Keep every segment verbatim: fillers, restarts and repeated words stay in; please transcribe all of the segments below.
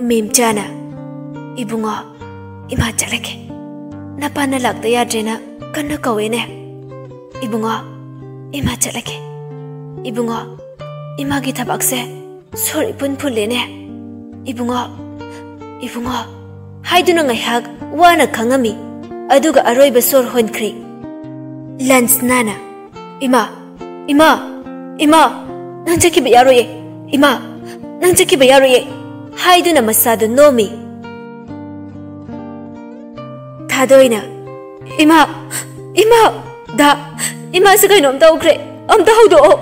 ꯃꯦꯝꯆꯥꯅ, "ꯏꯕꯨꯡꯉꯣ, ꯏꯃꯥ ꯆꯠꯂꯒꯦ꯫ ꯅꯄꯥꯅ ꯂꯥꯛꯇ ꯌꯥꯗ꯭ꯔꯦꯅ ꯀꯟꯅ ꯀꯧꯋꯦꯅꯦ꯫ ꯏꯕꯨꯡꯉꯣ, ꯏꯃꯥ ꯆꯠꯂꯒꯦ꯫ ꯏꯕꯨꯡꯉꯣ, ꯏꯃꯥꯒꯤ ꯊꯕꯛꯁꯦ ꯁꯣꯔ ꯏꯄꯨꯟ ꯐꯨꯜꯂꯦꯅꯦ꯫ ꯏꯕꯨꯡꯉꯣ, ꯏꯕꯨꯡꯉꯣ" ꯍꯥꯏꯗꯨꯅ ꯉꯥꯏꯍꯥꯛ ꯋꯥꯅ ꯈꯥꯡꯉꯝꯃꯤ꯫ ꯑꯗꯨꯒ ꯑꯔꯣꯏꯕ ꯁꯣꯔ ꯍꯣꯟꯈ꯭ꯔꯦ꯫ ꯂꯟꯁꯅꯥꯅ, "ꯏꯃꯥ, ꯏꯃꯥ, ꯏꯃꯥ, ꯅꯪ ꯆꯠꯈꯤꯕ ꯌꯥꯔꯣꯏꯌꯦ꯫ ꯏꯃꯥ, ꯅꯪ ꯆꯠꯈꯤꯕ ꯌꯥꯔꯣꯏꯌꯦ" ꯍꯥꯏꯗꯨꯅ ꯃꯁꯥꯗꯨ ꯅꯣꯝꯃꯤ꯫ ꯊꯥꯗꯣꯏꯅ, "ꯏꯃꯥ, ꯏꯃꯥ, ꯗꯥ, ꯏꯃꯥꯁꯦ ꯀꯩꯅꯣꯝ ꯇꯧꯈ꯭ꯔꯦ꯫ ꯑꯝꯇ ꯍꯧꯗꯣꯛꯑꯣ꯫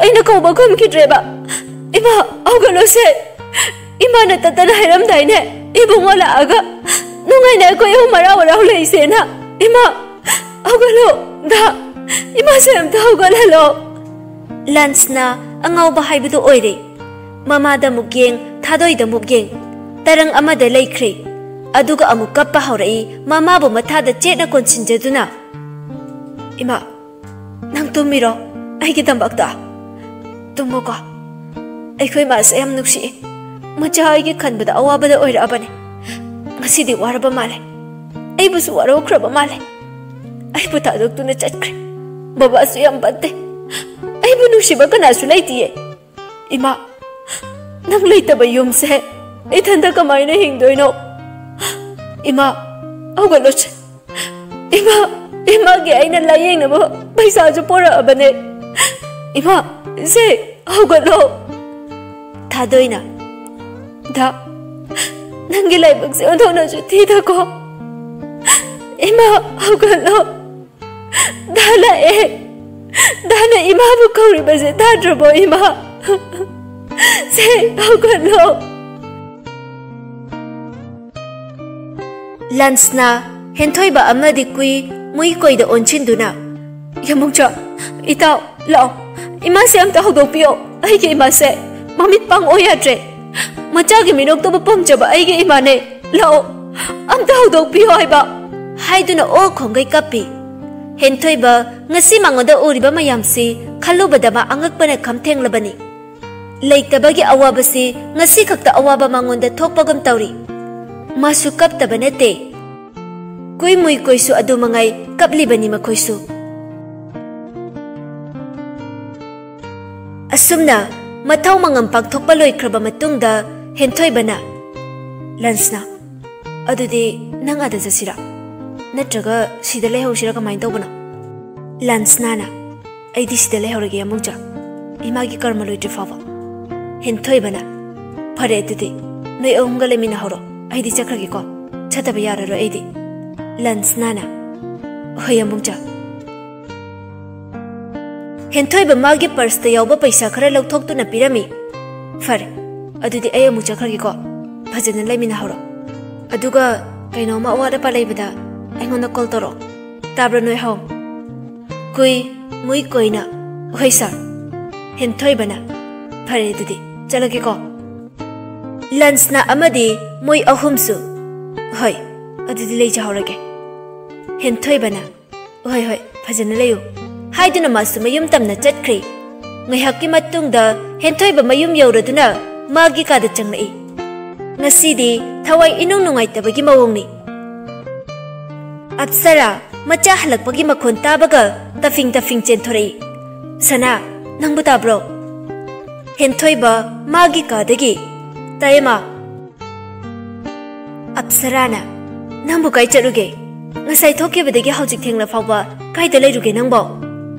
ꯑꯩꯅ ꯀꯧꯕ ꯈꯨꯝꯈꯤꯗ꯭ꯔꯦꯕ꯫ ꯏꯃꯥ, ꯍꯧꯒꯠꯂꯣꯁꯦ꯫ ꯏꯃꯥꯅ ꯇꯠꯇꯅ ꯍꯥꯏꯔꯝꯗꯥꯏꯅꯦ, ꯏꯕꯨꯡꯉꯣ ꯂꯥꯛꯑꯒ ꯅꯨꯡꯉꯥꯏꯅ ꯑꯩꯈꯣꯏ ꯑꯍꯨꯝ ꯍꯔꯥꯎ ꯍꯔꯥꯎ ꯂꯩꯁꯦꯅ꯫ ꯏꯃꯥ, ꯍꯧꯒꯠꯂꯣ꯫ ꯗꯥ, ꯏꯃꯥꯁꯦ ꯑꯝꯇ ꯍꯧꯒꯠꯍꯜꯂꯣ"꯫ ꯂꯟꯁꯅ ꯑꯉꯥꯎꯕ ꯍꯥꯏꯕꯗꯨ ꯑꯣꯏꯔꯦ꯫ ꯃꯃꯥꯗ ꯑꯃꯨꯛ ꯌꯦꯡ, ꯊꯥꯗꯣꯏꯗ ꯑꯃꯨꯛ ꯌꯦꯡ꯫ ꯇꯔꯪ ꯑꯃꯗ ꯂꯩꯈ꯭ꯔꯦ꯫ ꯑꯗꯨꯒ ꯑꯃꯨꯛ ꯀꯞꯄ ꯍꯧꯔꯛꯏ, ꯃꯃꯥꯕꯨ ꯃꯊꯥꯗ ꯆꯦꯠꯅ ꯀꯣꯟꯁꯤꯟꯖꯗꯨꯅ꯫ "ꯏꯃꯥ, ꯅꯪ ꯇꯨꯝꯃꯤꯔꯣ? ꯑꯩꯒꯤꯗꯃꯛꯇ ꯇꯨꯝꯃꯣꯀꯣ꯫ ꯑꯩꯈꯣꯏ ꯃꯥꯁꯦ ꯌꯥꯝ ꯅꯨꯡꯁꯤꯑꯦ꯫ ꯃꯆꯥ ꯑꯩꯒꯤ ꯈꯟꯕꯗ ꯑꯋꯥꯕꯗ ꯑꯣꯏꯔꯛꯑꯕꯅꯦ꯫ ꯉꯁꯤꯗꯤ ꯋꯥꯔꯕ ꯃꯥꯜꯂꯦ꯫ ꯑꯩꯕꯨꯁꯨ ꯋꯥꯔꯧꯈ꯭ꯔꯕ ꯃꯥꯜꯂꯦ꯫ ꯑꯩꯕꯨ ꯊꯥꯗꯣꯛꯇꯨꯅ ꯆꯠꯈ꯭ꯔꯦ꯫ ꯕꯕꯥꯁꯨ ꯌꯥꯝ ꯐꯠꯇꯦ꯫ ꯑꯩꯕꯨ ꯅꯨꯡꯁꯤꯕ ꯀꯅꯥꯁꯨ ꯂꯩꯇꯤꯌꯦ꯫ ꯏꯃꯥ, ꯅꯪ ꯂꯩꯇꯕ ꯌꯨꯝꯁꯦ ꯏꯊꯟꯇ ꯀꯃꯥꯏꯅ ꯍꯤꯡꯗꯣꯏꯅꯣ? ꯏꯃꯥ, ꯍꯧꯒꯠꯂꯣꯁꯦ꯫ ꯏꯃꯥ, ꯏꯃꯥꯒꯤ ꯑꯩꯅ ꯂꯥꯏꯌꯦꯡꯅꯕ ꯄꯩꯁꯥꯁꯨ ꯄꯣꯔꯛꯑꯕꯅꯦ꯫ ꯏꯃꯥ, ꯁꯦ, ꯍꯧꯒꯠꯂꯣ"꯫ ꯊꯥꯗꯣꯏꯅ, "ꯗꯥ, ꯅꯪꯒꯤ ꯂꯥꯏꯕꯛꯁꯦ ꯑꯣꯟꯊꯣꯛꯅꯁꯨ ꯊꯤꯗꯀꯣ꯫ ꯏꯃꯥ, ꯍꯧꯒꯠꯂꯣ꯫ ꯗꯥ ꯂꯥꯛꯑꯦ꯫ ꯗꯥꯅ ꯏꯃꯥꯕꯨ ꯀꯧꯔꯤꯕꯁꯦ ꯇꯥꯗ꯭ꯔꯕꯣ, ꯏꯃꯥ? ꯁꯦ, ꯍꯧꯒꯠꯂꯣ"꯫ ꯂꯟꯁꯅ ꯍꯦꯟꯊꯣꯏꯕ ꯑꯃꯗꯤ ꯀꯨꯏ ꯃꯨꯏ ꯀꯣꯏꯗ ꯑꯣꯟꯁꯤꯟꯗꯨꯅ, "ꯌꯥꯃꯨꯡꯆꯥ, ꯏꯇꯥꯎ, ꯂꯥꯛꯑꯣ, ꯏꯃꯥꯁꯦ ꯑꯝꯇ ꯍꯧꯗꯣꯛꯄꯤꯌꯣ, ꯑꯩꯒꯤ ꯏꯃꯥꯁꯦ ꯃꯃꯤꯠ ꯄꯥꯡ ꯑꯣꯏ ꯌꯥꯗ꯭ꯔꯦ, ꯃꯆꯥꯒꯤ ꯃꯤꯅꯣꯛꯇꯕꯨ ꯄꯥꯝꯖꯕ ꯑꯩꯒꯤ ꯏꯃꯥꯅꯦ, ꯂꯥꯛꯑꯣ, ꯑꯝꯇ ꯍꯧꯗꯣꯛꯄꯤꯌꯣ ꯍꯥꯏꯕ" ꯍꯥꯏꯗꯨꯅ ꯑꯣ ꯈꯣꯡꯒꯩ ꯀꯞꯄꯤ꯫ ꯍꯦꯟꯊꯣꯏꯕ ꯉꯁꯤ ꯃꯉꯣꯟꯗ ꯎꯔꯤꯕ ꯃꯌꯥꯝꯁꯤ ꯈꯜꯂꯨꯕꯗ ꯃꯥ ꯑꯉꯛꯄꯅ ꯈꯝ ꯊꯦꯡꯂꯕꯅꯤ꯫ ꯂꯩꯇꯕꯒꯤ ꯑꯋꯥꯕꯁꯤ ꯉꯁꯤ ꯈꯛꯇ ꯑꯋꯥꯕ ꯃꯉꯣꯟꯗ ꯊꯣꯛꯄꯒꯨꯝ ꯇꯧꯔꯤ꯫ ꯃꯥꯁꯨ ꯀꯞꯇꯕ ꯅꯠꯇꯦ꯫ ꯀꯨꯏ ꯃꯨꯏ ꯀꯣꯏꯁꯨ ꯑꯗꯨ ꯃꯉꯥꯏ ꯀꯞꯂꯤꯕꯅꯤ ꯃꯈꯣꯏꯁꯨ꯫ ꯑꯁꯨꯝꯅ ꯃꯊꯧ ꯃꯉꯝ ꯄꯥꯡꯊꯣꯛꯄ ꯂꯣꯏꯈ꯭ꯔꯕ ꯃꯇꯨꯡꯗ ꯍꯦꯟꯊꯣꯏꯕꯅ, "ꯂꯟꯁꯅꯥ, ꯑꯗꯨꯗꯤ ꯅꯪ ꯑꯥꯗ ꯆꯠꯁꯤꯔꯥ? ꯅꯠꯇ꯭ꯔꯒ ꯁꯤꯗ ꯂꯩꯍꯧꯁꯤꯔꯥ, ꯀꯃꯥꯏꯅ ꯇꯧꯕꯅꯣ?" ꯂꯟꯁꯅꯥꯅ, "ꯑꯩꯗꯤ ꯁꯤꯗ ꯂꯩꯍꯧꯔꯒꯦ, ꯌꯥꯃꯨꯡꯆꯥ, ꯏꯃꯥꯒꯤ ꯀꯔꯃ ꯂꯣꯏꯗ꯭ꯔꯤ ꯐꯥꯎꯕ"꯫ ꯍꯦꯟꯊꯣꯏꯕꯅ, "ꯐꯔꯦ, ꯑꯗꯨꯗꯤ ꯅꯣꯏ ꯑꯍꯨꯝꯒ ꯂꯩꯃꯤꯟꯅꯍꯧꯔꯣ, ꯑꯩꯗꯤ ꯆꯠꯈ꯭ꯔꯒꯦꯀꯣ, ꯆꯠꯇꯕ ꯌꯥꯔꯔꯣꯏ ꯑꯩꯗꯤ"꯫ ꯂꯟꯁꯅꯥꯅ, "ꯍꯣꯏ, ꯌꯥꯃꯨꯡꯆꯥ"꯫ ꯍꯦꯟꯊꯣꯏꯕ ꯃꯥꯒꯤ ꯄꯔꯁꯇ ꯌꯥꯎꯕ ꯄꯩꯁꯥ ꯈꯔ ꯂꯧꯊꯣꯛꯇꯨꯅ ꯄꯤꯔꯝꯃꯤ꯫ "ꯐꯔꯦ, ꯑꯗꯨꯗꯤ ꯑꯩ ꯑꯃꯨꯛ ꯆꯠꯈ꯭ꯔꯒꯦꯀꯣ, ꯐꯖꯅ ꯂꯩꯃꯤꯟꯅꯍꯧꯔꯣ꯫ ꯑꯗꯨꯒ ꯀꯩꯅꯣꯝꯃ ꯑꯋꯥꯠ ꯑꯄꯥ ꯂꯩꯕꯗ ꯑꯩꯉꯣꯟꯗ ꯀꯣꯜ ꯇꯧꯔꯛꯑꯣ, ꯇꯥꯕ꯭ꯔꯣ ꯅꯣꯏ ꯑꯍꯨꯝ?" ꯀꯨꯏ ꯃꯨꯏ ꯀꯣꯏꯅ, "ꯍꯣꯏ ꯁꯥꯔ"꯫ ꯍꯦꯟꯊꯣꯏꯕꯅ, "ꯐꯔꯦ, ꯑꯗꯨꯗꯤ ꯆꯠꯂꯒꯦꯀꯣ"꯫ ꯂꯟꯁꯅꯥ ꯑꯃꯗꯤ ꯃꯣꯏ ꯑꯍꯨꯝꯁꯨ, "ꯍꯣꯏ, ꯑꯗꯨꯗꯤ ꯂꯩꯖꯍꯧꯔꯒꯦ"꯫ ꯍꯦꯟꯊꯣꯏꯕꯅ, "ꯍꯣꯏ, ꯍꯣꯏ, ꯐꯖꯅ ꯂꯩꯌꯨ" ꯍꯥꯏꯗꯨꯅ ꯃꯥꯁꯨ ꯃꯌꯨꯝ ꯇꯝꯅ ꯆꯠꯈ꯭ꯔꯦ꯫ ꯉꯥꯏꯍꯥꯛꯀꯤ ꯃꯇꯨꯡꯗ ꯍꯦꯟꯊꯣꯏꯕ ꯃꯌꯨꯝ ꯌꯧꯔꯗꯨꯅ ꯃꯥꯒꯤ ꯀꯥꯗ ꯆꯪꯂꯛꯏ꯫ ꯉꯁꯤꯗꯤ ꯊꯋꯥꯏ ꯏꯅꯨꯡ ꯅꯨꯡꯉꯥꯏꯇꯕꯒꯤ ꯃꯑꯣꯡꯅꯤ꯫ ꯑꯞꯁꯔꯥ ꯃꯆꯥ ꯍꯜꯂꯛꯄꯒꯤ ꯃꯈꯣꯟ ꯇꯥꯕꯒ ꯇꯐꯤꯡ ꯇꯐꯤꯡ ꯆꯦꯟꯊꯣꯔꯛꯏ꯫ "ꯁꯅꯥ, ꯅꯪꯕꯨ ꯇꯥꯕ꯭ꯔꯣ?" ꯍꯦꯟꯊꯣꯏꯕ ꯃꯥꯒꯤ ꯀꯥꯗꯒꯤ, "ꯇꯥꯏꯌꯦ, ꯃꯥ"꯫ ꯑꯞꯁꯔꯥꯅ, "ꯅꯪꯕꯨ ꯀꯥꯏ ꯆꯠꯂꯨꯒꯦ? ꯉꯁꯥꯏ ꯊꯣꯛꯈꯤꯕꯗꯒꯤ ꯍꯧꯖꯤꯛ ꯊꯦꯡꯂ ꯐꯥꯎꯕ ꯀꯥꯏꯗ ꯂꯩꯔꯨꯒꯦ ꯅꯪꯕꯣ?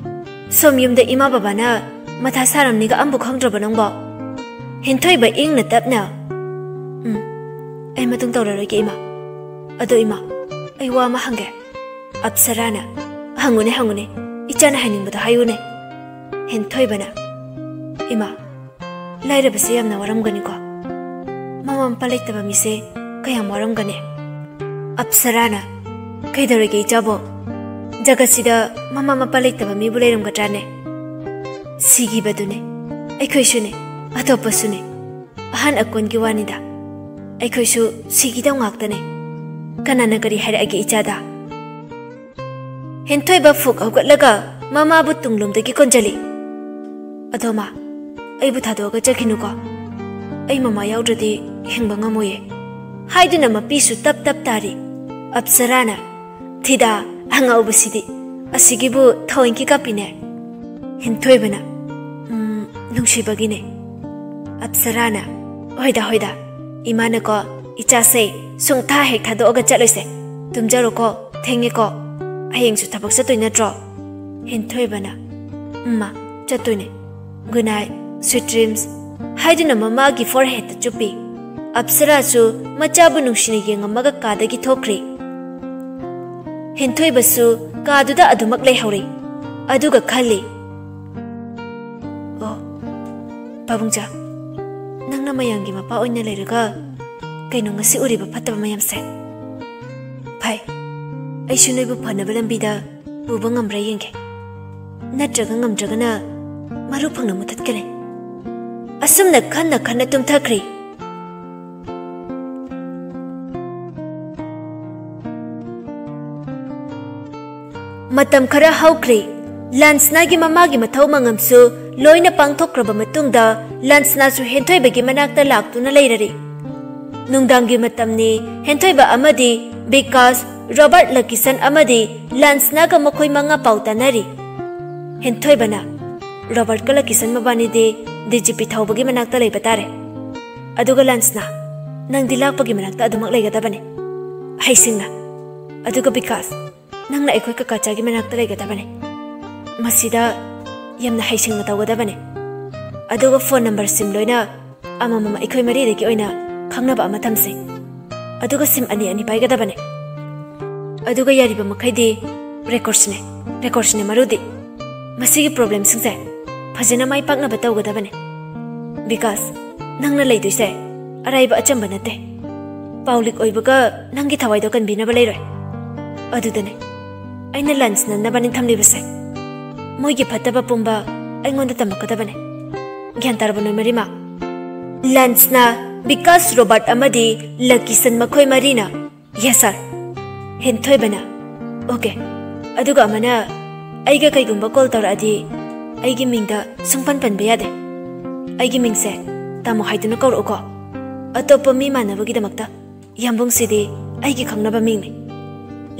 ꯁꯣꯝ ꯌꯨꯝꯗ ꯏꯃꯥ ꯕꯕꯥꯅ ꯃꯊꯥ ꯁꯥꯔꯝꯅꯤꯒ ꯑꯝꯕꯨ ꯈꯪꯗ꯭ꯔꯕ ꯅꯪꯕꯣ?" ꯍꯦꯟꯊꯣꯏꯕ ꯏꯪꯅ ꯇꯞꯅ, "ꯎꯝ, ꯑꯩ ꯃꯇꯨꯡ ꯇꯧꯔꯔꯣꯏꯒꯦ, ꯏꯃꯥ꯫ ꯑꯗꯣ ꯏꯃꯥ, ꯑꯩ ꯋꯥ ꯑꯃ ꯍꯪꯒꯦ"꯫ ꯑꯞꯁꯔꯥꯅ, "ꯍꯪꯉꯨꯅꯦ, ꯍꯪꯉꯨꯅꯦ, ꯏꯆꯥꯅ ꯍꯥꯏꯅꯤꯡꯕꯗꯣ ꯍꯥꯏꯌꯨꯅꯦ"꯫ ꯍꯦꯟꯊꯣꯏꯕꯅ, "ꯏꯃꯥ, ꯂꯥꯏꯔꯕꯁꯦ ꯌꯥꯝꯅ ꯋꯥꯔꯝꯒꯅꯤꯀꯣ꯫ ꯃꯃꯥ ꯃꯄꯥ ꯂꯩꯇꯕ ꯃꯤꯁꯦ ꯀꯌꯥꯝ ꯋꯥꯔꯝꯒꯅꯤ?" ꯑꯞꯁꯔꯥꯅ, "ꯀꯩꯗꯧꯔꯒꯦ ꯏꯆꯥꯕꯣ? ꯖꯒꯠꯁꯤꯗ ꯃꯃꯥ ꯃꯄꯥ ꯂꯩꯇꯕ ꯃꯤꯕꯨ ꯂꯩꯔꯝꯒꯗ꯭ꯔꯥꯅꯦ? ꯁꯤꯈꯤꯕꯗꯨꯅꯦ, ꯑꯩꯈꯣꯏꯁꯨꯅꯦ, ꯑꯇꯣꯞꯄꯁꯨꯅꯦ꯫ ꯑꯍꯟ ꯑꯀꯣꯟꯒꯤ ꯋꯥꯅꯤꯗ꯫ ꯑꯩꯈꯣꯏꯁꯨ ꯁꯤꯈꯤꯗꯧ ꯉꯥꯛꯇꯅꯦ꯫ ꯀꯅꯥꯅ ꯀꯔꯤ ꯍꯥꯏꯔꯛꯑꯒꯦ ꯏꯆꯥꯗ?" ꯍꯦꯟꯊꯣꯏꯕ ꯐꯨꯛ ꯍꯧꯒꯠꯂꯒ ꯃꯃꯥꯕꯨ ꯇꯨꯡꯂꯣꯝꯗꯒꯤ ꯀꯣꯟꯖꯜꯂꯤ꯫ "ꯑꯗꯣ ꯃꯥ, ꯑꯩꯕꯨ ꯊꯥꯗꯣꯛꯑꯒ ꯆꯠꯈꯤꯅꯨꯀꯣ꯫ ꯑꯩ ꯃꯃꯥ ꯌꯥꯎꯗ꯭ꯔꯗꯤ ꯍꯤꯡꯕ ꯉꯝꯃꯣꯏꯌꯦ," ꯍꯥꯏꯗꯨꯅ ꯃꯄꯤꯁꯨ ꯇꯞ ꯇꯞ ꯇꯥꯔꯤ꯫ ꯑꯞꯁꯔꯥꯅ, "ꯊꯤꯗꯥ, ꯑꯉꯥꯎꯕꯁꯤꯗꯤ, ꯑꯁꯤꯒꯤꯕꯨ ꯊꯑꯣꯏꯀꯤ ꯀꯥꯞꯄꯤꯅꯦ?" ꯍꯦꯟꯊꯣꯏꯕꯅ, "ꯎꯝ, ꯅꯨꯡꯁꯤꯕꯒꯤꯅꯦ꯫" ꯑꯞꯁꯔꯥꯅ, "ꯍꯣꯏꯗ, ꯍꯣꯏꯗ, ꯏꯃꯥꯅꯀꯣ, ꯏꯆꯥꯁꯦ ꯁꯨꯡꯊꯥ ꯍꯦꯛ ꯊꯥꯗꯣꯛꯑꯒ ꯆꯠꯂꯣꯏꯁꯦ꯫ ꯇꯨꯝꯖꯔꯣꯀꯣ, ꯊꯦꯡꯉꯦꯀꯣ꯫ ꯍꯌꯦꯡꯁꯨ ꯊꯕꯛ ꯆꯠꯇꯣꯏ ꯅꯠꯇ꯭ꯔꯣ?" ꯍꯦꯟꯊꯣꯏꯕꯅ, "ꯎꯝꯃ, ꯆꯠꯇꯣꯏꯅꯦ꯫ Good night, sweet dreams," ꯍꯥꯏꯗꯨꯅ ꯃꯃꯥꯒꯤ ꯐꯣꯔꯍꯦꯗꯇ ꯆꯨꯞꯄꯤ꯫ ꯑꯞꯁꯔꯥꯁꯨ ꯃꯆꯥꯕꯨ ꯅꯨꯡꯁꯤꯅ ꯌꯦꯡꯉꯝꯃꯒ ꯀꯥꯗꯒꯤ ꯊꯣꯛꯈ꯭ꯔꯤ꯫ ꯍꯦꯟꯊꯣꯏꯕꯁꯨ ꯀꯥꯗꯨꯗ ꯑꯗꯨꯃꯛ ꯂꯩꯍꯧꯔꯤ꯫ ꯑꯗꯨꯒ ꯈꯜꯂꯤ, "ꯑꯣ, ꯄꯥꯕꯨꯡꯖꯥ, ꯅꯪꯅ ꯃꯌꯥꯝꯒꯤ ꯃꯄꯥ ꯑꯣꯏꯅ ꯂꯩꯔꯒ ꯀꯩꯅꯣ ꯉꯁꯤ ꯎꯔꯤꯕ ꯐꯠꯇꯕ ꯃꯌꯥꯝꯁꯦ? ꯐꯩ, ꯑꯩꯁꯨ ꯅꯣꯏꯕꯨ ꯐꯅꯕ ꯂꯝꯕꯤꯗ ꯄꯨꯕ ꯉꯝꯕ꯭ꯔꯥ ꯌꯦꯡꯒꯦ꯫ ꯅꯠꯇ꯭ꯔꯒ ꯉꯝꯗ꯭ꯔꯒꯅ ꯃꯔꯨ ꯐꯪꯅ ꯃꯨꯊꯠꯀꯅꯤ꯫" ꯑꯁꯨꯝꯅ ꯈꯟꯅ ꯈꯟꯅ ꯇꯨꯝꯊꯈ꯭ꯔꯤ꯫ ꯃꯇꯝ ꯈꯔ ꯍꯧꯈ꯭ꯔꯦ꯫ ꯂꯥꯟꯁꯅꯥꯒꯤ ꯃꯃꯥꯒꯤ ꯃꯊꯧ ꯃꯉꯝꯁꯨ ꯂꯣꯏꯅ ꯄꯥꯡꯊꯣꯛꯈ꯭ꯔꯕ ꯃꯇꯨꯡꯗ, ꯂꯥꯟꯁꯅꯥꯁꯨ ꯍꯦꯟꯊꯣꯏꯕꯒꯤ ꯃꯅꯥꯛꯇ ꯂꯥꯛꯇꯨꯅ ꯂꯩꯔꯔꯤ꯫ ꯅꯨꯡꯗꯥꯡꯒꯤ ꯃꯇꯝꯅꯤ꯫ ꯍꯦꯟꯊꯣꯏꯕ ꯑꯃꯗꯤ ꯕꯤꯀꯥꯁ, ꯔꯣꯕꯥꯔꯠ, ꯂꯀꯤꯁꯟ ꯑꯃꯗꯤ ꯂꯥꯟꯁꯅꯥꯒ ꯃꯈꯣꯏ ꯃꯉꯥ ꯄꯥꯎ ꯇꯥꯅꯔꯤ꯫ ꯍꯦꯟꯊꯣꯏꯕꯅ, "ꯔꯣꯕꯥꯔꯠꯀ ꯂꯀꯤꯁꯟ ꯃꯕꯥꯅꯤꯗꯤ ꯗꯤ ꯖꯤ ꯄꯤ ꯊꯧꯕꯒꯤ ꯃꯅꯥꯛꯇ ꯂꯩꯕ ꯇꯥꯔꯦ꯫ ꯑꯗꯨꯒ ꯂꯥꯟꯁꯅꯥ, ꯅꯪꯗꯤ ꯂꯥꯛꯄꯒꯤ ꯃꯅꯥꯛꯇ ꯑꯗꯨꯃꯛ ꯂꯩꯒꯗꯕꯅꯤ꯫ ꯍꯩꯁꯤꯡꯅ꯫ ꯑꯗꯨꯒ ꯕꯤꯀꯥꯁ, ꯅꯪꯅ ꯑꯩꯈꯣꯏ ꯀꯀꯥꯆꯥꯒꯤ ꯃꯅꯥꯛꯇ ꯂꯩꯒꯗꯕꯅꯤ꯫ ꯃꯁꯤꯗ ꯌꯥꯝꯅ ꯍꯩꯁꯤꯡꯅ ꯇꯧꯒꯗꯕꯅꯤ꯫ ꯑꯗꯨꯒ ꯐꯣꯟ ꯅꯝꯕꯔ, ꯁꯤꯝ ꯂꯣꯏꯅ ꯑꯃꯃꯝ ꯑꯩꯈꯣꯏ ꯃꯔꯤꯗꯒꯤ ꯑꯣꯏꯅ ꯈꯪꯅꯕ ꯑꯃ ꯊꯝꯁꯤ꯫ ꯑꯗꯨꯒ ꯁꯤꯝ ꯑꯅꯤ ꯑꯅꯤ ꯄꯥꯏꯒꯗꯕꯅꯤ꯫ ꯑꯗꯨꯒ ꯌꯥꯔꯤꯕ ꯃꯈꯩꯗꯤ ꯔꯦꯀꯣꯔꯗꯁꯤꯅꯦ, ꯔꯦꯀꯣꯔꯗꯁꯤꯅꯦ ꯃꯔꯨꯗꯤ꯫ ꯃꯁꯤꯒꯤ ꯄ꯭ꯔꯣꯕ꯭ꯂꯦꯝꯁꯤꯡꯁꯦ ꯐꯖꯅ ꯃꯥꯏ ꯄꯥꯛꯅꯕ ꯇꯧꯒꯗꯕꯅꯤ꯫ ꯕꯤꯀꯥꯁ, ꯅꯪꯅ ꯂꯩꯗꯣꯏꯁꯦ ꯑꯔꯥꯏꯕ ꯑꯆꯝꯕ ꯅꯠꯇꯦ꯫ ꯄꯥꯎ ꯂꯤꯛ ꯑꯣꯏꯕꯒ ꯅꯪꯒꯤ ꯊꯋꯥꯏꯗꯣ ꯀꯟꯕꯤꯅꯕ ꯂꯩꯔꯣꯏ꯫ ꯑꯗꯨꯗꯅꯦ ꯑꯩꯅ ꯂꯟꯁꯅ ꯅꯕꯥꯅꯤ ꯊꯝꯂꯤꯕꯁꯦ꯫ ꯃꯣꯏꯒꯤ ꯐꯠꯇꯕ ꯄꯨꯝꯕ ꯑꯩꯉꯣꯟꯗ ꯇꯝꯃꯛꯀꯗꯕꯅꯦ꯫ ꯒ꯭ꯌꯥꯟ ꯇꯥꯔꯕ ꯅꯣꯏ ꯃꯔꯤꯃꯛ? ꯂꯟꯁꯅ, ꯕꯤꯀꯥꯁ, ꯔꯣꯕꯥꯔꯠ ꯑꯃꯗꯤ ꯂꯀꯤꯁꯟ ꯃꯈꯣꯏ ꯃꯔꯤꯅ, "Yes, sir." ꯍꯦꯟꯊꯣꯏꯕꯅ, "Okay꯫ ꯑꯗꯨꯒ ꯑꯃꯅ ꯑꯩꯒ ꯀꯩꯒꯨꯝꯕ ꯀꯣꯜ ꯇꯧꯔꯛꯑꯗꯤ ꯑꯩꯒꯤ ꯃꯤꯡꯗ ꯁꯨꯡꯄꯟ ꯄꯟꯕ ꯌꯥꯗꯦ꯫ ꯑꯩꯒꯤ ꯃꯤꯡꯁꯦ ꯇꯥꯃꯣ ꯍꯥꯏꯗꯨꯅ ꯀꯧꯔꯛꯎꯀꯣ꯫ ꯑꯇꯣꯞꯄ ꯃꯤ ꯃꯥꯟꯅꯕꯒꯤꯗꯃꯛꯇ꯫ ꯌꯥꯝꯕꯨꯡꯁꯤꯗꯤ ꯑꯩꯒꯤ ꯈꯪꯅꯕ ꯃꯤꯡꯅꯤ꯫"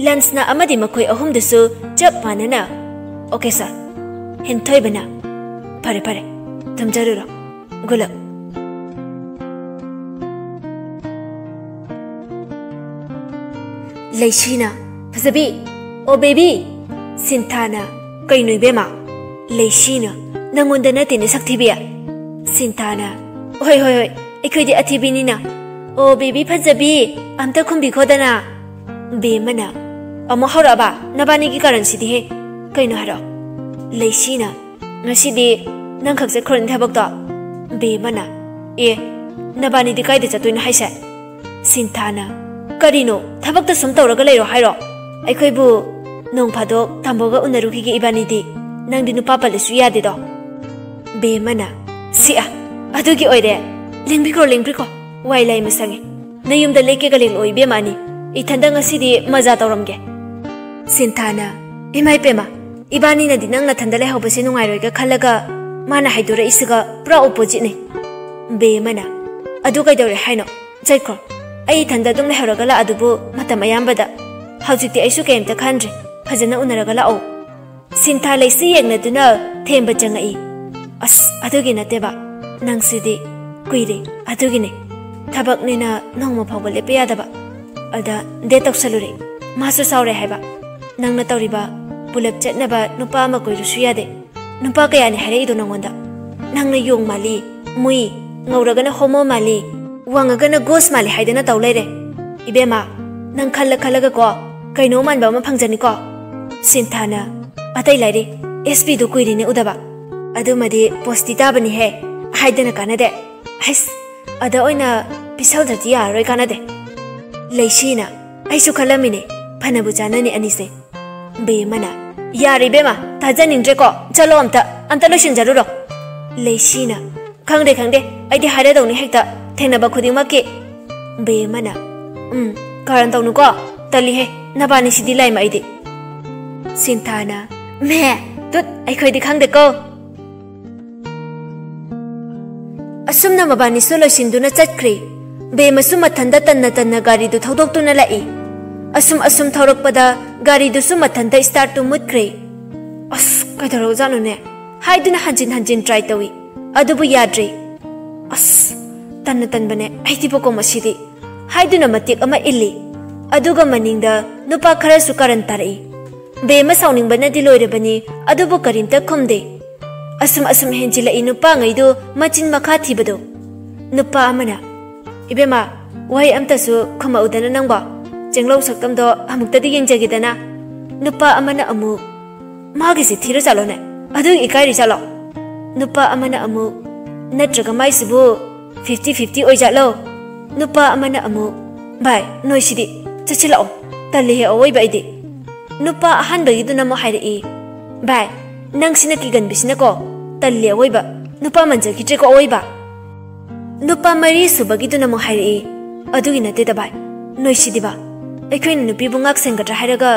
ꯂꯟꯁꯅ ꯑꯃꯗꯤ ꯃꯈꯣꯏ ꯑꯍꯨꯝꯗꯨꯁꯨ ꯆꯞ ꯃꯥꯟꯅꯅ, "Okay, sir꯫" ꯍꯦꯟꯊꯣꯏꯕꯅ, "ꯐꯔꯦ, ꯐꯔꯦ, ꯊꯝꯖꯔꯨꯔꯣ꯫ Good luck꯫" ꯂꯩꯁꯤꯅ, "ꯐꯖꯕꯤ, ꯑꯣ ꯕꯦꯕꯤ!" ꯁꯤꯟꯊꯥꯅ, "ꯀꯩꯅꯣ ꯏꯕꯦꯝꯃ?" ꯂꯩꯁꯤꯅ, "ꯅꯪꯉꯣꯟꯗ ꯅꯠꯇꯦꯅꯦ ꯁꯛꯊꯤꯕꯤ꯫" ꯁꯤꯟꯊꯥꯅ, "ꯍꯣꯏ, ꯍꯣꯏ, ꯍꯣꯏ, ꯑꯩꯈꯣꯏꯗꯤ ꯑꯊꯤꯕꯤꯅꯤꯅ꯫ ꯑꯣ ꯕꯦꯕꯤ ꯐꯖꯕꯤ, ꯑꯝꯇ ꯈꯨꯝꯕꯤꯈꯣꯗꯅ꯫" ꯕꯦꯝꯃꯅ, "ꯑꯃꯨꯛ ꯍꯧꯔꯛꯑꯕ ꯅꯕꯥꯅꯤꯒꯤ ꯀꯥꯔꯟꯁꯤꯗꯤ ꯍꯦ꯫ ꯀꯩꯅꯣ ꯍꯥꯏꯔꯣ?" ꯂꯩꯁꯤꯅ, "ꯉꯁꯤꯗꯤ ꯅꯪ ꯈꯛ ꯆꯠꯈ꯭ꯔꯣꯅꯦ ꯊꯕꯛꯇꯣ꯫" ꯕꯦꯝꯃꯅ, "ꯑꯦ, ꯅꯕꯥꯅꯤꯗꯤ ꯀꯥꯏꯗ ꯆꯠꯇꯣꯏꯅꯣ ꯍꯥꯏꯁꯦ?" ꯁꯤꯟꯊꯥꯅ, "ꯀꯔꯤꯅꯣ, ꯊꯕꯛꯇ ꯁꯨꯝ ꯇꯧꯔꯒ ꯂꯩꯔꯣ ꯍꯥꯏꯔꯣ? ꯑꯩꯈꯣꯏꯕꯨ ꯅꯣꯡ ꯐꯥꯗꯣꯛ ꯇꯥꯃꯣꯒ ꯎꯅꯔꯨꯈꯤꯒꯦ ꯏꯕꯥꯅꯤꯗꯤ꯫ ꯅꯪꯗꯤ ꯅꯨꯄꯥ ꯄꯜꯂꯁꯨ ꯌꯥꯗꯦꯗꯣ꯫" ꯕꯦꯝꯃꯅ, "ꯁꯤ ꯑ, ꯑꯗꯨꯒꯤ ꯑꯣꯏꯔꯦ꯫ ꯂꯦꯡꯕꯤꯈ꯭ꯔꯣ, ꯂꯦꯡꯕꯤꯈ꯭ꯔꯣ꯫ ꯋꯥꯏ ꯂꯥꯏ ꯃꯁꯪꯉꯦ꯫ ꯅꯌꯨꯝꯗ ꯂꯦꯛꯀꯦꯒ ꯂꯦꯛꯂꯛꯑꯣ ꯏꯕꯦꯝꯃ ꯑꯅꯤ꯫ ꯏꯊꯟꯗ ꯉꯁꯤꯗꯤ ꯃꯖꯥ ꯇꯧꯔꯝꯒꯦ꯫" ꯁꯤꯟꯊꯥꯅ, "ꯏꯃꯥ ꯏꯄꯦꯝꯃ, ꯏꯕꯥꯅꯤꯅꯗꯤ ꯅꯪ ꯅꯊꯟꯗ ꯂꯩꯍꯧꯕꯁꯦ ꯅꯨꯡꯉꯥꯏꯔꯣꯏꯒ ꯈꯜꯂꯒ ꯃꯥꯅ ꯍꯥꯏꯗꯣꯔꯛꯏꯁꯤꯒ ꯄꯨꯔꯥ ꯑꯣꯄꯣꯖꯤꯠꯅꯤ꯫" ꯕꯦꯝꯃꯅ, "ꯑꯗꯨ ꯀꯩꯗꯧꯔꯦ ꯍꯥꯏꯅꯣ? ꯆꯠꯈ꯭ꯔꯣ꯫ ꯑꯩ ꯏꯊꯟꯗ ꯑꯗꯨꯝ ꯂꯩꯍꯧꯔꯒ ꯂꯥꯛꯑꯗꯨꯕꯨ ꯃꯇꯝ ꯑꯌꯥꯝꯕꯗ꯫ ꯍꯧꯖꯤꯛꯇꯤ ꯑꯩꯁꯨ ꯀꯩꯝꯇ ꯈꯟꯗ꯭ꯔꯦ꯫ ꯐꯖꯅ ꯎꯅꯔꯒ ꯂꯥꯛꯑꯣ꯫" ꯁꯤꯟꯊꯥ ꯂꯩꯁꯤ ꯌꯦꯡꯅꯗꯨꯅ ꯊꯦꯝꯕ ꯆꯪꯉꯛꯏ꯫ "ꯑꯁ, ꯑꯗꯨꯒꯤ ꯅꯠꯇꯦꯕ꯫ ꯅꯪꯁꯤꯗꯤ ꯀꯨꯏꯔꯦ, ꯑꯗꯨꯒꯤꯅꯦ꯫ ꯊꯕꯛꯅꯤꯅ ꯅꯣꯡꯃ ꯐꯥꯎꯕ ꯂꯦꯞꯄ ꯌꯥꯗꯕ꯫ ꯑꯗ ꯗꯦꯠ ꯇꯧꯁꯜꯂꯨꯔꯦ꯫ ꯃꯥꯁꯨ ꯁꯥꯎꯔꯦ ꯍꯥꯏꯕ꯫ ꯅꯪꯅ ꯇꯧꯔꯤꯕ ꯄꯨꯂꯞ ꯆꯠꯅꯕ ꯅꯨꯄꯥ ꯑꯃ ꯀꯣꯏꯔꯨꯁꯨ ꯌꯥꯗꯦ꯫ ꯅꯨꯄꯥ ꯀꯌꯥꯅꯤ ꯍꯥꯏꯔꯛꯏꯗꯣ ꯅꯪꯉꯣꯟꯗ? ꯅꯪꯅ ꯌꯣꯡ ꯃꯥꯜꯂꯤ, ꯃꯨꯏ, ꯉꯧꯔꯒꯅ ꯍꯣꯃꯣ ꯃꯥꯜꯂꯤ, ꯋꯥꯡꯉꯒꯅ ꯒꯣꯁ ꯃꯥꯜꯂꯤ ꯍꯥꯏꯗꯅ ꯇꯧ ꯂꯩꯔꯦ꯫ ꯏꯕꯦꯝꯃ, ꯅꯪ ꯈꯜꯂ ꯈꯜꯂꯒꯀꯣ ꯀꯩꯅꯣ ꯃꯥꯟꯕ ꯑꯃ ꯐꯪꯖꯅꯤꯀꯣ꯫" ꯁꯤꯟꯊꯥꯅ, "ꯑꯇꯩ ꯂꯥꯏꯔꯤ, ꯑꯦꯁ ꯄꯤꯗꯨ ꯀꯨꯏꯔꯦꯅꯦ ꯎꯗꯕ꯫ ꯑꯗꯨꯃꯗꯤ ꯄꯣꯁꯇꯤ ꯇꯥꯕꯅꯤꯍꯦ, ꯍꯥꯏꯗꯅ ꯀꯥꯟꯅꯗꯦ꯫ ꯍꯩꯁ, ꯑꯗ ꯑꯣꯏꯅ ꯄꯤꯁꯜꯗ꯭ꯔꯗꯤ ꯌꯥꯔꯔꯣꯏ, ꯀꯥꯟꯅꯗꯦ꯫ ꯂꯩꯁꯤꯅ, "ꯑꯩꯁꯨ ꯈꯜꯂꯝꯃꯤꯅꯦ, ꯐꯅꯕꯨ ꯆꯥꯟꯅꯅꯤ ꯑꯅꯤꯁꯦ꯫" ꯕꯦꯝꯃꯅ, "ꯌꯥꯔꯦ ꯏꯕꯦꯝꯃ, ꯊꯥꯖꯅꯤꯡꯗ꯭ꯔꯦꯀꯣ, ꯆꯠꯂꯣ ꯑꯝꯇ, ꯑꯝꯇ ꯂꯣꯏꯁꯤꯟꯖꯔꯨꯔꯣ꯫" ꯂꯩꯁꯤꯅ, "ꯈꯪꯗꯦ ꯈꯪꯗꯦ, ꯑꯩꯗꯤ ꯍꯥꯏꯔꯗꯧꯅꯤ ꯍꯦꯛꯇ, ꯊꯦꯡꯅꯕ ꯈꯨꯗꯤꯡꯃꯛꯀꯤ꯫" ꯕꯦꯝꯃꯅ, "ꯎꯝ, ꯀꯥꯔꯟ ꯇꯧꯅꯨꯀꯣ, ꯇꯜꯂꯤꯍꯦ, ꯅꯕꯥꯅꯤꯁꯤꯗꯤ ꯂꯥꯏꯃ ꯑꯩꯗꯤ꯫" ꯁꯤꯟꯊꯥꯅ, "ꯃꯦ, ꯇꯨꯠ, ꯑꯩꯈꯣꯏꯗꯤ ꯈꯪꯗꯦꯀꯣ꯫" ꯑꯁꯨꯝꯅ ꯃꯕꯥꯅꯤꯁꯨ ꯂꯣꯏꯁꯤꯟꯗꯨꯅ ꯆꯠꯈ꯭ꯔꯦ꯫ ꯕꯦꯝꯃꯁꯨ ꯃꯊꯟꯇ ꯇꯟꯅ ꯇꯟꯅ ꯒꯥꯔꯤꯗꯨ ꯊꯧꯗꯣꯛꯇꯨꯅ ꯂꯥꯛꯏ꯫ ꯑꯁꯨꯝ ꯑꯁꯨꯝ ꯊꯧꯔꯛꯄꯗ ꯒꯥꯔꯤꯗꯨꯁꯨ ꯃꯊꯟꯇ ꯁ꯭ꯇꯥꯔꯠꯇꯨ ꯃꯨꯠꯈ꯭ꯔꯦ꯫ "ꯑꯁ, ꯀꯩꯗꯧꯔꯖꯥꯠꯅꯣꯅꯦ?" ꯍꯥꯏꯗꯨꯅ ꯍꯟꯖꯤꯟ ꯍꯟꯖꯤꯟ ꯇ꯭ꯔꯥꯏ ꯇꯧꯏ, ꯑꯗꯨꯕꯨ ꯌꯥꯗ꯭ꯔꯦ꯫ "ꯑꯁ, ꯇꯟꯅ ꯇꯟꯕꯅꯦ ꯑꯩꯗꯤꯕꯀꯣ ꯃꯁꯤꯗꯤ," ꯍꯥꯏꯗꯨꯅ ꯃꯇꯦꯛ ꯑꯃ ꯏꯜꯂꯤ꯫ ꯑꯗꯨꯒ ꯃꯅꯤꯡꯗ ꯅꯨꯄꯥ ꯈꯔꯁꯨ ꯀꯥꯔꯟ ꯇꯥꯔꯛꯏ꯫ ꯕꯦꯝꯃ ꯁꯥꯎꯅꯤꯡꯕꯅꯗꯤ ꯂꯣꯏꯔꯕꯅꯤ, ꯑꯗꯨꯕꯨ ꯀꯔꯤꯝꯇ ꯈꯨꯝꯗꯦ꯫ ꯑꯁꯨꯝ ꯑꯁꯨꯝ ꯍꯦꯟꯖꯤꯜꯂꯛꯏ ꯅꯨꯄꯥꯉꯩꯗꯨ ꯃꯆꯤꯟ ꯃꯈꯥ ꯊꯤꯕꯗꯣ꯫ ꯅꯨꯄꯥ ꯑꯃꯅ, "ꯏꯕꯦꯝꯃ, ꯋꯥꯍꯩ ꯑꯝꯇꯁꯨ ꯈꯨꯝꯃꯛꯎꯗꯅ ꯅꯪꯕꯣ꯫ ꯆꯦꯡꯂꯧ ꯁꯛꯇꯝꯗꯣ ꯑꯃꯨꯛꯇꯗꯤ ꯌꯦꯡꯖꯒꯦꯗꯅ꯫" ꯅꯨꯄꯥ ꯑꯃꯅ ꯑꯃꯨꯛ, "ꯃꯥꯒꯤꯁꯤ ꯊꯤꯔ ꯆꯠꯂꯣꯅꯦ, ꯑꯗꯨꯒꯤ ꯏꯀꯥꯏꯔꯤ ꯆꯠꯂꯣ꯫" ꯅꯨꯄꯥ ꯑꯃꯅ ꯑꯃꯨꯛ, "ꯅꯠꯇ꯭ꯔꯒ ꯃꯥꯏꯁꯤꯕꯨ ꯐꯤꯐꯇꯤ ꯐꯤꯐꯇꯤ ꯑꯣꯏꯖꯥꯠꯂꯣ?" ꯅꯨꯄꯥ ꯑꯃꯅ ꯑꯃꯨꯛ, "ꯚꯥꯏ, ꯅꯣꯏꯁꯤꯗꯤ, ꯆꯠꯁꯤꯜꯂꯛꯑꯣ, ꯇꯜꯂꯤꯍꯦ ꯑꯋꯣꯏꯕ ꯑꯩꯗꯤ꯫" ꯅꯨꯄꯥ ꯑꯍꯥꯟꯕꯒꯤꯗꯨꯅ ꯑꯃꯨꯛ ꯍꯥꯏꯔꯛꯏ, "ꯚꯥꯏ, ꯅꯪꯁꯤꯅ ꯀꯤꯒꯟꯕꯤꯁꯤꯅꯀꯣ, ꯇꯜꯂꯤ ꯑꯋꯣꯏꯕ, ꯅꯨꯄꯥ ꯃꯟꯖꯈꯤꯗ꯭ꯔꯦꯀꯣ ꯑꯋꯣꯏꯕ꯫" ꯅꯨꯄꯥ ꯃꯔꯤ ꯁꯨꯕꯒꯤꯗꯨꯅ ꯑꯃꯨꯛ ꯍꯥꯏꯔꯛꯏ, "ꯑꯗꯨꯒꯤ ꯅꯠꯇꯦꯗ ꯚꯥꯏ, ꯅꯣꯏꯁꯤꯗꯤꯕ, ꯑꯩꯈꯣꯏꯅ ꯅꯨꯄꯤꯕꯨ ꯉꯥꯛ ꯁꯦꯟꯒꯗ꯭ꯔꯥ ꯍꯥꯏꯔꯒ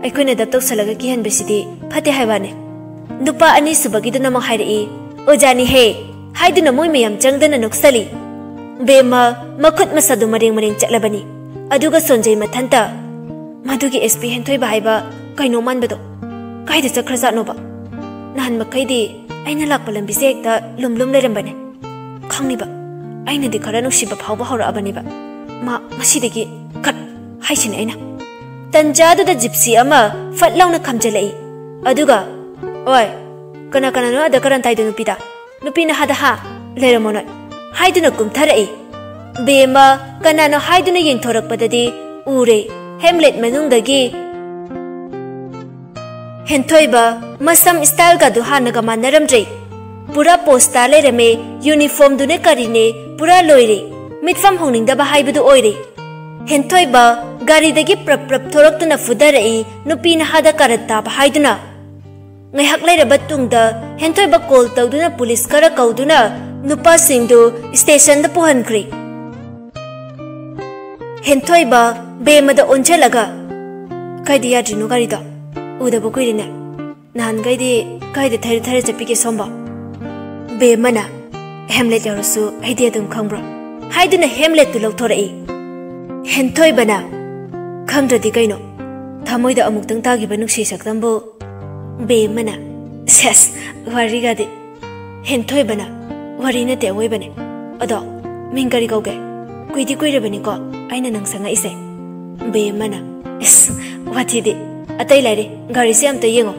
ꯑꯩꯈꯣꯏꯅ ꯗꯞ ꯇꯧꯁꯜꯂꯒ ꯀꯤꯍꯟꯕꯁꯤꯗꯤ ꯐꯠꯇꯦ ꯍꯥꯏꯕꯅꯦ꯫" ꯅꯨꯄꯥ ꯑꯅꯤ ꯁꯨꯕꯒꯤꯗꯨꯅ ꯑꯃꯨꯛ ꯍꯥꯏꯔꯛꯏ, "ꯑꯣꯖꯥꯅꯤꯍꯦ" ꯍꯥꯏꯗꯨꯅ ꯃꯣꯏ ꯃꯌꯥꯝ ꯆꯪꯗꯅ ꯅꯣꯛꯁꯜꯂꯤ꯫ ꯕꯦꯝꯃ ꯃꯈꯨꯠ ꯃꯁꯥꯗꯨ ꯃꯔꯦꯡ ꯃꯔꯦꯡ ꯆꯠꯂꯕꯅꯤ꯫ ꯑꯗꯨꯒ ꯁꯣꯟꯖꯩ ꯃꯊꯟꯇ, "ꯃꯗꯨꯒꯤ ꯑꯦꯁ ꯄꯤ ꯍꯦꯟꯊꯣꯏꯕ ꯍꯥꯏꯕ ꯀꯩꯅꯣ ꯃꯥꯟꯕꯗꯣ ꯀꯥꯏꯗ ꯆꯠꯈ꯭ꯔꯖꯥꯠꯅꯣꯕ? ꯅꯍꯥꯟ ꯃꯈꯩꯗꯤ ꯑꯩꯅ ꯂꯥꯛꯄ ꯂꯝꯕꯤꯁꯦ ꯍꯦꯛꯇ ꯂꯨꯝ ꯂꯨꯝ ꯂꯩꯔꯝꯕꯅꯦ꯫ ꯈꯪꯅꯤꯕ, ꯑꯩꯅꯗꯤ ꯈꯔ ꯅꯨꯡꯁꯤꯕ ꯐꯥꯎꯕ ꯍꯧꯔꯛꯑꯕꯅꯦꯕ꯫ ꯃꯥ ꯉꯁꯤꯗꯒꯤ ꯈꯠ ꯍꯥꯏꯁꯤꯅꯦ ꯑꯩꯅ꯫" ꯇꯟꯖꯥꯗꯨꯗ ꯖꯤꯞꯁꯤ ꯑꯃ ꯐꯠ ꯂꯥꯎꯅ ꯈꯥꯝꯖꯜꯂꯛꯏ꯫ ꯑꯗꯨꯒ, "ꯑꯣꯏ, ꯀꯅꯥ ꯀꯅꯥꯅꯣ ꯑꯗ ꯀꯔꯟ ꯇꯥꯏꯗꯣ ꯅꯨꯄꯤꯗ? ꯅꯨꯄꯤꯅ ꯍꯥꯗ ꯍꯥ? ꯂꯩꯔꯝꯃꯣ ꯅꯣꯏ" ꯍꯥꯏꯗꯨꯅ ꯀꯨꯝꯊꯔꯛꯏ꯫ ꯕꯦꯝꯃ ꯀꯅꯥꯅꯣ ꯍꯥꯏꯗꯨꯅ ꯌꯦꯡꯊꯣꯔꯛꯄꯗꯗꯤ ꯎꯔꯦ, ꯍꯦꯝꯂꯦꯠ ꯃꯅꯨꯡꯗꯒꯤ ꯍꯦꯟꯊꯣꯏꯕ꯫ ꯃꯁꯝ ꯁ꯭ꯇꯥꯏꯜꯒꯗꯨ ꯍꯥꯟꯅꯒ ꯃꯥꯟꯅꯔꯝꯗ꯭ꯔꯦ꯫ ꯄꯨꯔꯥ ꯄꯣꯁꯇ ꯂꯩꯔꯝꯃꯦ꯫ ꯌꯨꯅꯤꯐꯣꯔꯝꯗꯨꯅꯦ ꯀꯔꯤꯅꯦ ꯄꯨꯔꯥ ꯂꯣꯏꯔꯦ꯫ ꯃꯤꯠꯐꯝ ꯍꯣꯡꯅꯤꯡꯗꯕ ꯍꯥꯏꯕꯗꯨ ꯑꯣꯏꯔꯦ꯫ ꯍꯦꯟꯊꯣꯏꯕ ꯒꯥꯔꯤꯗꯒꯤ ꯄ꯭ꯔꯞ ꯄ꯭ꯔꯞ ꯊꯣꯔꯛꯇꯨꯅ ꯐꯨꯗꯔꯛꯏ, ꯅꯨꯄꯤ ꯅꯍꯥꯗ ꯀꯥꯔꯟ ꯇꯥꯕ ꯍꯥꯏꯗꯨꯅ꯫ ꯉꯥꯏꯍꯥꯛ ꯂꯩꯔꯕ ꯇꯨꯡꯗ ꯍꯦꯟꯊꯣꯏꯕ ꯀꯣꯜ ꯇꯧꯗꯨꯅ ꯄꯨꯂꯤꯁ ꯈꯔ ꯀꯧꯗꯨꯅ ꯅꯨꯄꯥꯁꯤꯡꯗꯨ ꯁ꯭ꯇꯦꯁꯟꯗ ꯄꯨꯍꯟꯈ꯭ꯔꯦ꯫ ꯍꯦꯟꯊꯣꯏꯕ ꯕꯦꯝꯃꯗ ꯑꯣꯟꯁꯤꯜꯂꯒ, "ꯀꯥꯏꯗ ꯌꯥꯗ꯭ꯔꯤꯅꯣ ꯒꯥꯔꯤꯗꯣ? ꯎꯗꯕ ꯀꯨꯏꯔꯦꯅꯦ꯫ ꯅꯍꯥꯟꯈꯩꯗꯤ ꯀꯥꯏꯗ ꯊꯩꯔ ꯊꯩꯔ ꯆꯠꯄꯤꯒꯦ ꯁꯣꯝꯕꯣ?" ꯕꯦꯝꯃꯅ, "ꯍꯦꯝꯂꯦꯠ ꯌꯧꯔꯁꯨ ꯑꯩꯗꯤ ꯑꯗꯨꯝ ꯈꯪꯕ꯭ꯔꯣ?" ꯍꯥꯏꯗꯨꯅ ꯍꯦꯝꯂꯦꯠꯇꯨ ꯂꯧꯊꯣꯔꯛꯏ꯫ ꯍꯦꯟꯊꯣꯏꯕꯅ, "ꯈꯪꯗ꯭ꯔꯗꯤ ꯀꯩꯅꯣ? ꯊꯃꯣꯏꯗ ꯑꯃꯨꯛꯇꯪ ꯇꯥꯈꯤꯕ ꯅꯨꯡꯁꯤ ꯁꯛꯇꯝꯕꯨ?" ꯕꯦꯝꯃꯅ, "ꯁꯦꯁ, ꯋꯥꯔꯤꯒꯗꯤ!" ꯍꯦꯟꯊꯣꯏꯕꯅ, "ꯋꯥꯔꯤ ꯅꯠꯇꯦ, ꯑꯋꯣꯏꯕꯅꯦ꯫ ꯑꯗꯣ ꯃꯤꯡ ꯀꯔꯤ ꯀꯧꯒꯦ? ꯀꯨꯏꯗꯤ ꯀꯨꯏꯔꯕꯅꯤꯀꯣ ꯑꯩꯅ ꯅꯪ ꯁꯪꯉꯛꯏꯁꯦ?" ꯕꯦꯝꯃꯅ, "ꯏꯁ, ꯋꯥꯊꯤꯗꯤ꯫ ꯑꯇꯩ ꯂꯩꯔꯦ, ꯒꯥꯔꯤꯁꯦ ꯑꯝꯇ ꯌꯦꯡꯉꯣ꯫"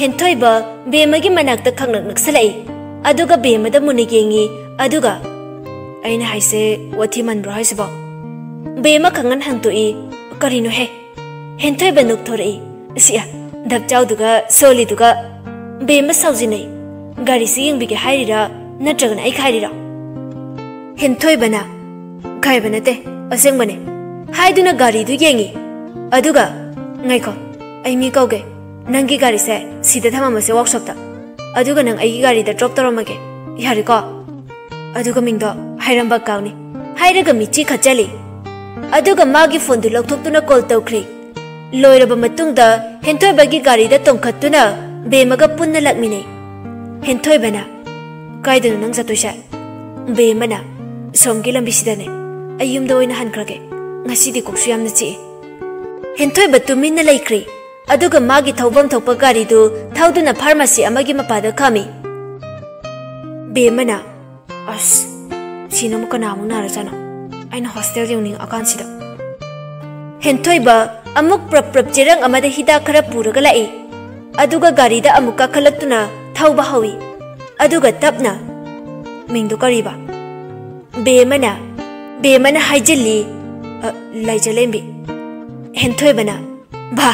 ꯍꯦꯟꯊꯣꯏꯕ ꯕꯦꯝꯃꯒꯤ ꯃꯅꯥꯛꯇ ꯈꯪꯅꯛ ꯅꯛꯁꯜꯂꯛꯏ꯫ ꯑꯗꯨꯒ ꯕꯦꯝꯃꯗ ꯃꯨꯟꯅ ꯌꯦꯡꯉꯤ꯫ ꯑꯗꯨꯒ, "ꯑꯩꯅ ꯍꯥꯏꯁꯦ ꯋꯥꯊꯤ ꯃꯟꯕ꯭ꯔꯣ ꯍꯥꯏꯁꯤꯕꯣ?" ꯕꯦꯝꯃ ꯈꯪꯍꯟ ꯍꯟꯗꯣꯛꯏ꯫ "ꯀꯔꯤꯅꯣꯍꯦ?" ꯍꯦꯟꯊꯣꯏꯕ ꯅꯣꯛꯊꯣꯔꯛꯏ꯫ "ꯑꯁꯤ ꯗꯞ ꯆꯥꯎꯗꯨꯒ ꯁꯣꯜꯂꯤꯗꯨꯒ!" ꯕꯦꯝꯃ ꯁꯥꯎꯖꯤꯟꯅꯩ꯫ "ꯒꯥꯔꯤꯁꯤ ꯌꯦꯡꯕꯤꯒꯦ ꯍꯥꯏꯔꯤꯔꯥ, ꯅꯠꯇ꯭ꯔꯒꯅ ꯑꯩ ꯈꯥꯏꯔꯤꯔꯣ?" ꯍꯦꯟꯊꯣꯏꯕꯅ, "ꯈꯥꯏꯕ ꯅꯠꯇꯦ, ꯑꯁꯦꯡꯕꯅꯦ" ꯍꯥꯏꯗꯨꯅ ꯒꯥꯔꯤꯗꯨ ꯌꯦꯡꯉꯤ꯫ ꯑꯗꯨꯒ, "ꯉꯥꯏꯈꯣ, ꯑꯩ ꯃꯤ ꯀꯧꯒꯦ꯫ ꯅꯪꯒꯤ ꯒꯥꯔꯤꯁꯦ ꯁꯤꯗ ꯊꯝꯃꯝꯃꯁꯦ ꯋꯥꯛꯁꯣꯞꯇ꯫ ꯑꯗꯨꯒ ꯅꯪ ꯑꯩꯒꯤ ꯒꯥꯔꯤꯗ ꯗ꯭ꯔꯣꯞ ꯇꯧꯔꯝꯃꯒꯦ꯫ ꯌꯥꯔꯦꯀꯣ? ꯑꯗꯨꯒ ꯃꯤꯡꯗꯣ ꯍꯥꯏꯔꯝꯕ ꯀꯥꯎꯅꯤ" ꯍꯥꯏꯔꯒ ꯃꯤꯠꯆꯤ ꯈꯠꯆꯜꯂꯤ꯫ ꯑꯗꯨꯒ ꯃꯥꯒꯤ ꯐꯣꯟꯗꯨ ꯂꯧꯊꯣꯛꯇꯨꯅ ꯀꯣꯜ ꯇꯧꯈ꯭ꯔꯦ꯫ ꯂꯣꯏꯔꯕ ꯃꯇꯨꯡꯗ ꯍꯦꯟꯊꯣꯏꯕꯒꯤ ꯒꯥꯔꯤꯗ ꯇꯣꯡꯈꯠꯇꯨꯅ ꯕꯦꯝꯃꯒ ꯄꯨꯟꯅ ꯂꯥꯛꯃꯤꯟꯅꯩ꯫ ꯍꯦꯟꯊꯣꯏꯕꯅ, "ꯀꯥꯏꯗꯅꯣ ꯅꯪ ꯆꯠꯇꯣꯏꯁꯦ?" ꯕꯦꯝꯃꯅ, "ꯁꯣꯝꯒꯤ ꯂꯝꯕꯤꯁꯤꯗꯅꯦ꯫ ꯑꯩ ꯌꯨꯝꯗ ꯑꯣꯏꯅ ꯍꯟꯈ꯭ꯔꯒꯦ꯫ ꯉꯁꯤꯗꯤ ꯀꯣꯛꯁꯨ ꯌꯥꯝꯅ ꯆꯤꯛꯏ꯫" ꯍꯦꯟꯊꯣꯏꯕ ꯇꯨꯃꯤꯟꯅ ꯂꯩꯈ꯭ꯔꯦ꯫ ꯑꯗꯨꯒ ꯃꯥꯒꯤ ꯊꯧꯐꯝ ꯊꯣꯛꯄ ꯒꯥꯔꯤꯗꯨ ꯊꯧꯗꯨꯅ ꯐꯥꯔꯃꯥꯁꯤ ꯑꯃꯒꯤ ꯃꯄꯥꯗ ꯈꯥꯝꯃꯤ꯫ ꯕꯦꯝꯃꯅ, "ꯑꯁ, ꯁꯤꯅ ꯑꯃꯨꯛ ꯀꯅꯥꯃꯨꯛ ꯅꯥꯔꯖꯥꯠꯅꯣ? ꯑꯩꯅ ꯍꯣꯁꯇꯦꯜ ꯌꯧꯅꯤꯡꯉꯛꯑꯀꯥꯟꯁꯤꯗ꯫" ꯍꯦꯟꯊꯣꯏꯕ ꯑꯃꯨꯛ ꯄ꯭ꯔꯞ ꯄ꯭ꯔꯞ ꯆꯦꯔꯪ ꯑꯃꯗ ꯍꯤꯗꯥꯛ ꯈꯔ ꯄꯨꯔꯒ ꯂꯥꯛꯏ꯫ ꯑꯗꯨꯒ ꯒꯥꯔꯤꯗ ꯑꯃꯨꯛ ꯀꯥꯈꯠꯂꯛꯇꯨꯅ ꯊꯧꯕ ꯍꯧꯏ꯫ ꯑꯗꯨꯒ ꯇꯞꯅ, "ꯃꯤꯡꯗꯨ ꯀꯔꯤꯕ?" ꯕꯦꯝꯃꯅ, ꯕꯦꯝꯃꯅ ꯍꯥꯏꯖꯤꯜꯂꯤ, "ꯑ, ꯂꯥꯏꯖꯂꯦꯝꯕꯤ꯫" ꯍꯦꯟꯊꯣꯏꯕꯅ, "ꯚꯥ,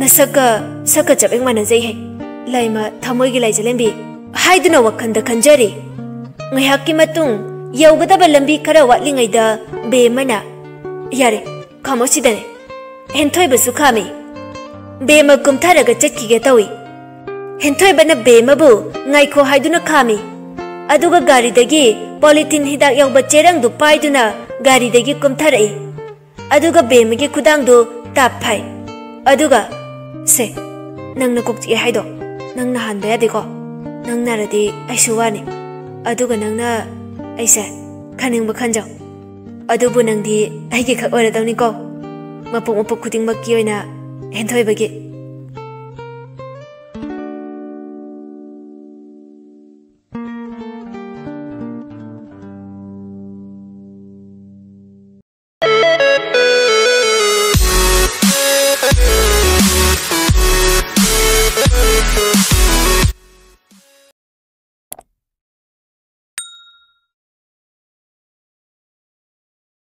ꯅꯁꯛꯀ ꯁꯛꯀ ꯆꯞ ꯍꯦꯛ ꯃꯥꯟꯅꯖꯩꯍꯦ꯫ ꯂꯥꯏꯃ ꯊꯃꯣꯏꯒꯤ ꯂꯥꯏꯖꯂꯦꯝꯕꯤ" ꯍꯥꯏꯗꯨꯅ ꯋꯥꯈꯜꯗ ꯈꯟꯖꯔꯤ꯫ ꯉꯥꯏꯍꯥꯛꯀꯤ ꯃꯇꯨꯡ ꯌꯧꯒꯗꯕ ꯂꯝꯕꯤ ꯈꯔ ꯋꯥꯠꯂꯤꯉꯩꯗ ꯕꯦꯝꯃꯅ, ꯌꯥꯔꯦ, ꯈꯥꯝꯃꯣ ꯁꯤꯗꯅꯦ꯫ ꯍꯦꯟꯊꯣꯏꯕꯁꯨ ꯈꯥꯝꯃꯤ꯫ ꯕꯦꯝꯃ ꯀꯨꯝꯊꯔꯒ ꯆꯠꯈꯤꯒꯦ ꯇꯧꯏ꯫ ꯍꯦꯟꯊꯣꯏꯕꯅ ꯕꯦꯝꯃꯕꯨ ꯉꯥꯏꯈꯣ ꯍꯥꯏꯗꯨꯅ ꯈꯥꯝꯃꯤ꯫ ꯑꯗꯨꯒ ꯒꯥꯔꯤꯗꯒꯤ ꯄꯣꯂꯤꯊꯤꯟ ꯍꯤꯗꯥꯛ ꯌꯥꯎꯕ ꯆꯦꯔꯪꯗꯨ ꯄꯥꯏꯗꯨꯅ ꯒꯥꯔꯤꯗꯒꯤ ꯀꯨꯝꯊꯔꯛꯏ꯫ ꯑꯗꯨꯒ ꯕꯦꯝꯃꯒꯤ ꯈꯨꯗꯥꯡꯗꯨ ꯇꯥꯞ ꯐꯥꯏ꯫ ꯑꯗꯨꯒ, "ꯁꯦ, ꯅꯪꯅ ꯀꯣꯛ ꯆꯤꯛꯑꯦ ꯍꯥꯏꯗꯣ, ꯅꯪꯅ ꯍꯥꯟꯕ ꯌꯥꯗꯦꯀꯣ꯫ ꯅꯪ ꯅꯥꯔꯗꯤ ꯑꯩꯁꯨ ꯋꯥꯅꯤ꯫ ꯑꯗꯨꯒ ꯅꯪꯅ ꯑꯩꯁꯦ ꯈꯟꯅꯤꯡꯕ ꯈꯟꯖꯧ꯫ ꯑꯗꯨꯕꯨ ꯅꯪꯗꯤ ꯑꯩꯒꯤ ꯈꯛ ꯑꯣꯏꯔꯗꯧꯅꯤꯀꯣ꯫ ꯃꯄꯣꯛ ꯃꯄꯣꯛ ꯈꯨꯗꯤꯡꯃꯛꯀꯤ ꯑꯣꯏꯅ ꯍꯦꯟꯊꯣꯏꯕꯒꯤ꯫